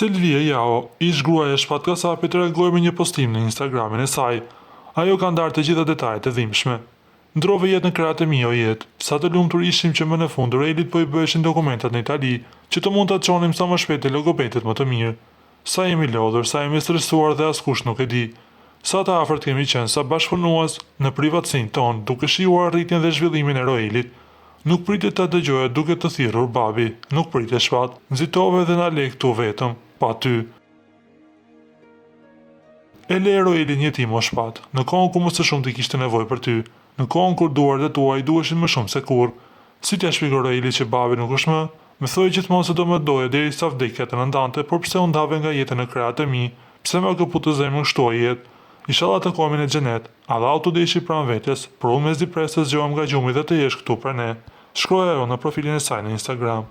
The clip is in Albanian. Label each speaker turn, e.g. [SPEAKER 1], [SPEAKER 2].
[SPEAKER 1] Selvije Jaho, ish-gruaja e Shpat Kasapit reagoi me një postim në Instagramin e saj. Ajo ka ndarë të gjitha detajet e dhimbshme. Ndrove jetë në krahët e mi o jetë. Sa të lumtur ishim që më në fund Roelit po i bëheshin dokumentat në Itali, që të mund ta çonim sa më shpejt te logopedët më të mirë. Sa jemi lodhur, sa jemi stresuar dhe askush nuk e di. Sa të afërt kemi qenë, sa bashkëpunues, në privatësinë tonë, duke shijuar rritjen dhe zhvillimin e Roelit. Nuk pritja ta dëgjoja duke të thirrur babi, nuk pritja Shpat. Nxitove dhe na le këtu vetëm, pa ty. E le Roelin jetim o Shpat, në kohën kur më së shumti kishte nevojë për ty, në kohën kur duart e tua i duheshin më shumë se kurrë. Si t'ia shpjegoj Roelit që babi nuk është më? Më thoje gjithmonë se do më doje deri sa vdekja të na ndante, por pse u ndave nga jeta në krahët e mi? Pse ma këpute zemrën kështu o jetë? Ishalla takohemi në xhenet. Allahu të deshi pranë vetes, por unë mezi pres të zgjohem nga gjumi dhe të jesh këtu pranë ne, shkroi ajo në profilin e saj në Instagram.